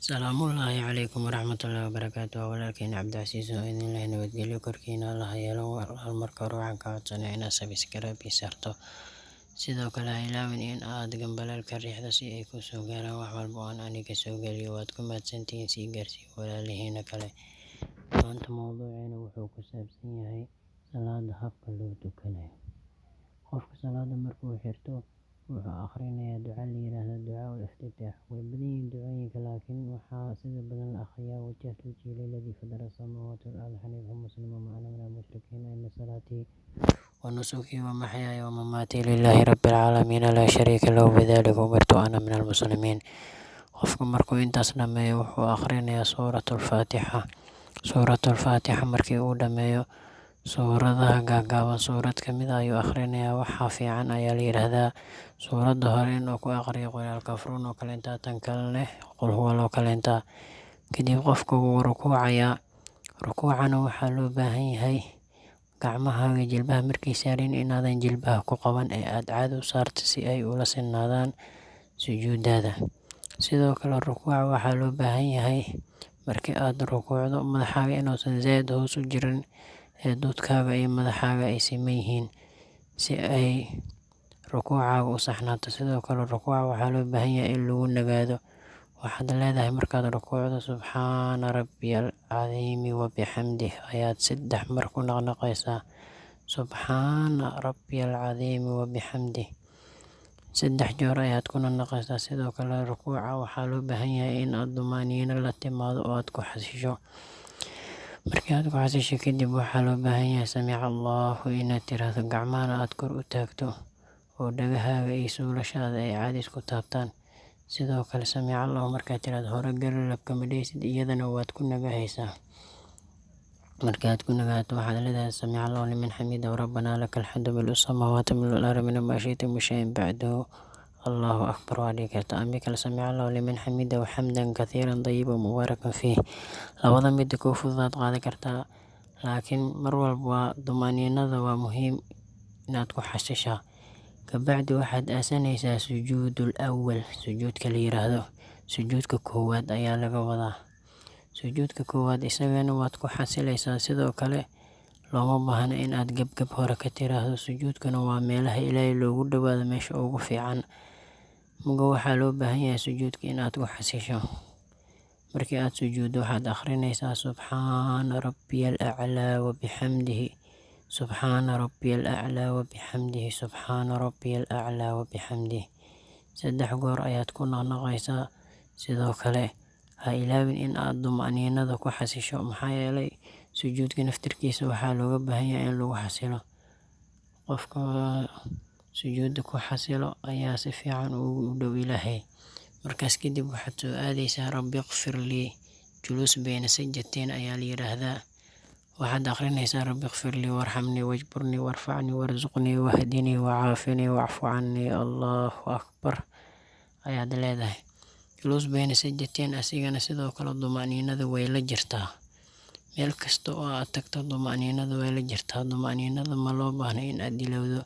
Salaamullaahi calaykum waraxmatullaahi wabarakaatu. Waa walaalkiin Cabdicasiis oo idin leh nabadgelyo korkiina Allah yeelo. Walaal, marka hore waxaan ka codsanaya inaad subscribe ii saarto. Sidoo kale ha ilaawin in aad gambaleelka riixdo si ay kuu soo gaaraan wax walba oo aan aniga soo geliyo. Waad ku mahadsantihiin, sii gaarsii walaalihiina kale. Maanta mawduuceena wuxuu ku saabsan yahay salaada habka loo tukanayo. Qofka salaada markuu xirto, wuxuu akhrinayaa duca la yiraahdo ducaa ul iftitaax. Way badan yihiin ducooyinka, laakiin waxaa sida badan la akhriyaa: وجهت وجهي للذي فطر السماوات والأرض حنيفا مسلما وما أنا من المشركين، إن صلاتي ونسكي ومحياي ومماتي لله رب العالمين لا شريك له، بذلك أمرت وأنا من المسلمين. Qofku markuu intaas dhameeyo, wuxuu akhrinayaa suuratul Faatixa. Suuratul Faatixa markii uu dhameeyo, suuradaha gaagaaban suurad ka mid ah ayuu akhrinayaa. Waxaa fiican ayaa la yiraahdaa suuradda hore inuu ku aqriyo Qul Alkaafiruun oo kale intaa, tan kalena Qul huwa oo kale intaa. Kadib qofku wuu rukuucayaa. Rukuucana waxaa loo baahan yahay gacmahaaga jilbaha markay saarin inaadan jilbaha ku qaban ee aad caadi u saarto si ay ula sinnaadaan sujuudaada. Sidoo kale rukuuca waxaa loo baahan yahay markii aad rukuucdo, madaxaaga inuusan zaaid hoos u jirin ee duudkaaga iyo madaxaaga ay siman yihiin, si ay rukuucaaga u saxnaato. Sidoo kale rukuuca waxaa loo baahan yahay in lagu nagaado. Waxaad leedahay markaad rukuucdo سبحان ربي العظيم وبحمده ayaad saddex mar ku naqnaqaysaa. سبحان ربي العظيم وبحمده saddex jeer ayaad ku naqnaqaysaa. Sidoo kale rukuuca waxaa loo baahan yahay in aad dumaaniino la timaado oo aad ku xasisho. Markii aad ku xasisho kadib, waxaa loo baahan yahay سمع الله inaad tiraahdo, gacmahana aad kor u taagto oo dhagahaaga iyo suulashaada ay caadi isku taabtaan. Sidoo kale سمع الله markaad tiraahdo, hore garab kama dhehaysid, iyadana waad ku nagahaysaa. Marka aad ku nagaato, waxaad leedahay سمع الله لمن حمده، ربنا لك الحمد ملء السماوات ملء الأرض من ما شئت من شيء بعده، الله أكبر waa dhihi kartaa. Ama kale سمع الله لمن حمده حمدا كثيرا طيبا مباركا فيه. Labada mida kuu fududaad qaadan kartaa, laakiin mar walba waa dumaaniinada waa muhiim inaad ku xasishaa. Kabacdi waxaad aasanaysaa sujuudul awal, sujuudka la yiraahdo sujuudka koowaad ayaa laga wadaa. Sujuudka koowaad isagana waad ku xasilaysaa. Sidoo kale looma baahna in aad gabgab hore ka tiraahdo. Sujuudkuna waa meelaha Ilaahay loogu dhawaado meesha ugu fiican. Muga waxaa loo baahan yahay sujuudka in aad ku xasisho. Markii aad sujuuddo, waxaad akhrinaysaa سبحان ربي الأعلى وبحمده، سبحان ربي الأعلى وبحمده، سبحان ربي الأعلى وبحمده. Saddex goor ayaad ku naqnaqaysaa. Sidoo kale ha ilaawin in aad duma'niinada ku xasisho, maxaa yeelay sujuudka naftirkiisa waxaa looga baahan yahay in lagu xasilo. Qofka sujuudda ku xasilo ayaa si fiican ugu dhow Ilaahay. Markaas kadib waxaad soo aadaysaa رب اغفر لي. جلوس بين السجدتين ayaa la yiraahdaa. Waxaad akhrinaysaa رب اغفر لي وارحمني واجبرني وارفعني وارزقني واهدني وعافني واعف عني، الله أكبر ayaad leedahay. جلوس بين السجدتين asigana sidoo kale duma'niinada way la jirtaa. Meel kasta oo aad tagto duma'niinada way la jirtaa. Duma'niinada ma loo baahna in aad ilowdo.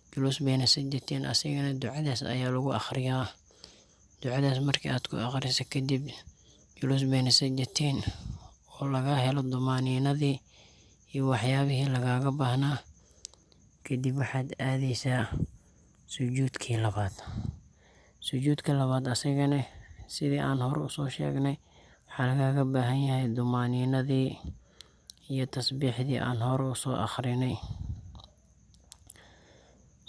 جلوس بين السجدتين asigana ducadaas ayaa lagu akhriyaa. Ducadaas markii aad ku akhriso kadib جلوس بين السجدتين oo laga helo duma'niinadii iyo waxyaabihii lagaaga baahnaa, kadib waxaad aadaysaa sujuudkii labaad. Sujuudka labaad asagana sidii aan hore usoo sheegnay, waxaa lagaaga baahan yahay dumaaniinadii iyo tasbiixdii aan hore usoo akhrinay.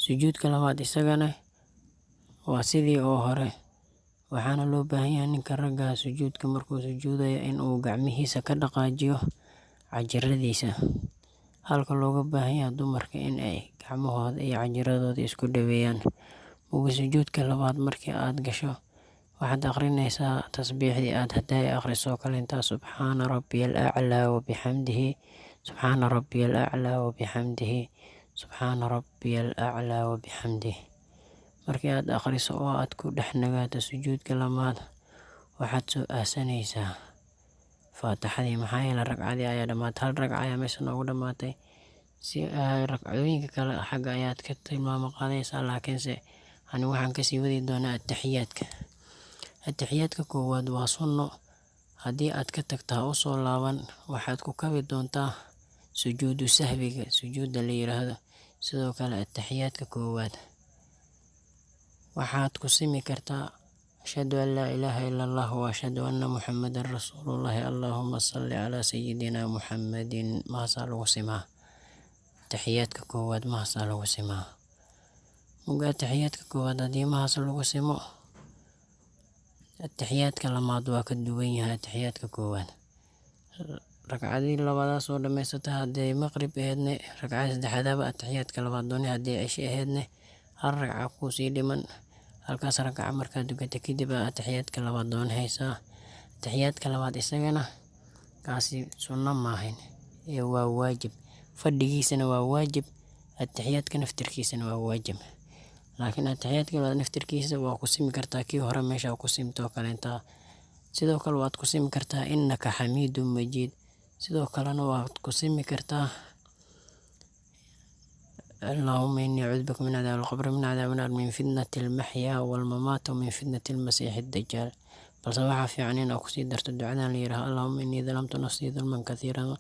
Sujuudka labaad isagana waa sidii oo hore, waxaana loo baahan yahay ninka ragga sujuudka markuu sujuudayo in uu gacmihiisa ka dhaqaajiyo cajiradiisa, halka looga baahan yahay dumarka in ay gacmahooda iyo cajiradooda isku dhaweeyaan. Ugu sujuudka labaad markii aad gasho, waxaad akhrinaysaa tasbiixdii aad hadday akhriso kale intaa: سبحان ربي الأعلى وبحمده، سبحان ربي الأعلى وبحمده، سبحان ربي الأعلى وبحمده. Markii aad akhriso oo aad ku dhex nagaato sujuudka labaad, waxaad soo aasanaysaa faatixadii, maxaa yeelay ragcadii ayaa dhamaatay. Hal ragca ayaa meesha noogu dhamaatay. Si ragcooyinka kale xagga ayaad ka tilmaamo qaadaysaa, laakiinse ani waxaan kasii wadi doonaa ataxiyaadka. Ataxiyaadka koowaad waa sunno. Haddii aad ka tagto ha usoo laaban, waxaad ku kabi doontaa sujuudu sahwiga, sujuudda la yiraahdo. Sidoo kale ataxiyaadka koowaad waxaad ku simi kartaa ashhadu an laa ilaaha ila Allah wa ashhadu anna Muhammadan rasuulullahi, allahumma salli calaa sayidina Muhammadin. Mahaasaa lagu simaa ataxiyaadka koowaad, mahaasaa lagu simaa. Muga ataxiyaadka koowaad haddii mahaas lagu simo, ataxiyaadka labaad waa ka duwan yahay ataxiyaadka koowaad. Ragcadii labadaas oo dhamaysata, hadday maqrib aheydne ragcada saddexaadaba ataxiyaadka labaad dooni, haddii cishe aheydne hal ragca kuusii dhiman. Halkaas ragca markaad tukata kadib aa ataxiyaadka labaad doonahaysaa. Ataxiyaadka labaad isagana kaasi sunno maahan ee waa waajib. Fadhigiisana waa waajib, ataxiyaadka naftirkiisana waa waajib. Laakiin ataxiyaadka labaad naftirkiisa waa ku simi kartaa kii hore meesha ku simtoo kaleentaa. Sidoo kale waad ku simi kartaa innaka xamiidun majiid. Sidoo kalena waad ku simi kartaa allahumma inni acuudu bika min cadaabi alqabri, min cadaabi naar, min fitnati almaxyaa walmamaat, wa min fitnati almasiixi addajaal. Balse waxaa fiican inaad kusii darto ducadan la yiraahdo allahumma inni dalamtu nafsii dulman kathiiran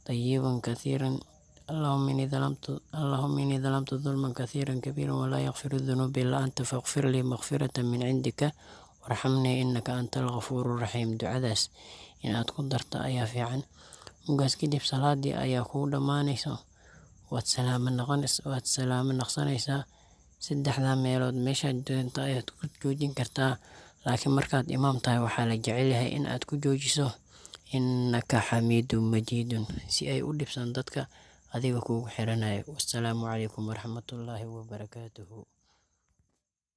tayiban kathiiran, allahumma inni dalamtu dulman kathiiran kabiiran walaa yakfiru dunuuba illaa anta, faghfir lii maghfiratan min cindika warxamnii innaka anta alghafuuru raxiim. Ducadaas inaad ku darto ayaa fiican. Mugaas kadib salaadii ayaa kuu dhammaanayso, waad salaamo naqsanaysaa. Saddexdaa meelood meeshaad doonto ayaad ku joojin kartaa, laakiin markaad imaam tahay waxaa la jecel yahay in aad ku joojiso innaka xamiidun majiidun, si ay u dhibsan dadka adiga kugu xiranayo. Wassalaamu calaykum waraxmatullaahi wabarakaatuhu.